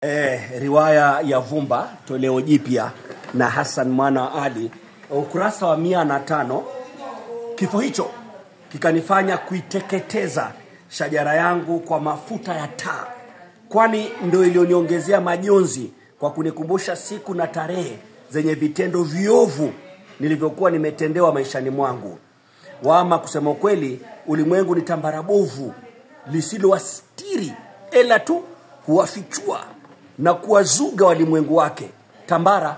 Riwaya ya Vumba toleo jipya na Hassan Mwana Ali, ukurasa wa 105. Kifo hicho kikanifanya kuiteketeza shajara yangu kwa mafuta ya taa, kwani ndio iliyoniongezea majonzi kwa kunikumbusha siku na tarehe zenye vitendo viovu nilivyokuwa nimetendewa maishani mwangu. Wama kusema kweli, ulimwengu ni tambara bovu lisilowastiri, ela tu huwafichua na kuwazuga walimwengu wake, tambara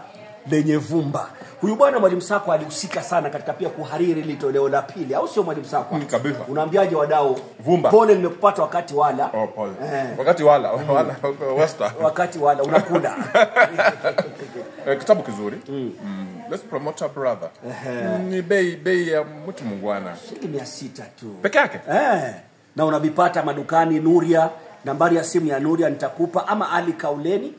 lenye vumba. Huyu bwana Mwalimu Sakwa alihusika sana katika pia kuhariri ile toleo la pili, au sio Mwalimu Sakwa? Kabisa. Unaambiaje wadau? Vumba. Pole nimekupata wakati wala. Oh, pole. Wakati wala, wala wasta. Wakati wala unakula. Kitabu kizuri. Let's promote our brother. Ni bei ya mtu mungwana. Shilingi 600 tu. Peke yake? Na unavipata madukani Nuria. Nambari ya simu ya Nuria nitakupa, ama Ali Kauleni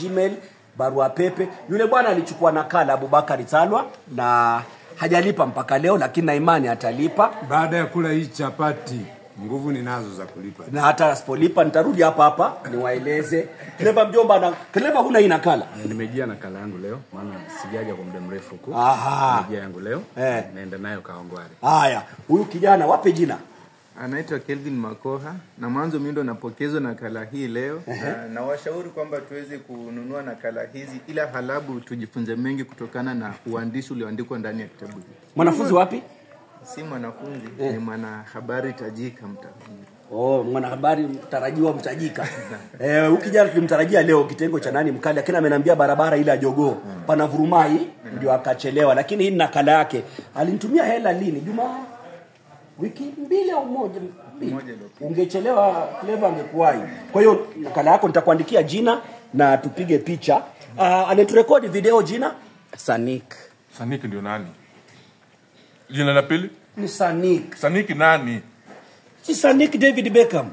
@gmail, barua pepe. Yule bwana alichukua nakala Abubakari Talwa na hajalipa mpaka leo, lakini na imani atalipa. Baada ya kula hii chapati, nguvu ninazo za kulipa. Na hata asipolipa nitarudi hapa hapa niwaeleze. Clever mjomba, na Clever huna hii nakala? Nimejia nakala yangu leo, maana sijaja kwa muda mrefu huku. Nimejia yangu leo, naenda nayo Kawangware. Haya, huyu kijana wape jina. Anaitwa Kelvin Makoha, na mwanzo mimi ndo napokezwa nakala hii leo. Na washauri kwamba tuweze kununua nakala hizi, ila halabu tujifunze mengi kutokana na uandishi ulioandikwa ndani ya kitabu hiki. Mwanafunzi wapi? Si mwanafunzi, ni mwanahabari tajika mtarajiwa. Oh, mwanahabari mtarajiwa mtajika. Huyu kijana tulimtarajia leo kitengo cha nani mkali, lakini ameniambia barabara ile ya Jogoo pana vurumai, ndio akachelewa. Lakini hii nakala yake alinitumia hela lini? Juma wiki mbili au moja. Ungechelewa Clever angekuwahi. Kwa hiyo nakala yako nitakuandikia jina na tupige picha. Anaturekodi video jina Sanik. Sanik ndio nani? Jina la pili? Ni Sanik. Sanik nani? Si Sanik David Beckham.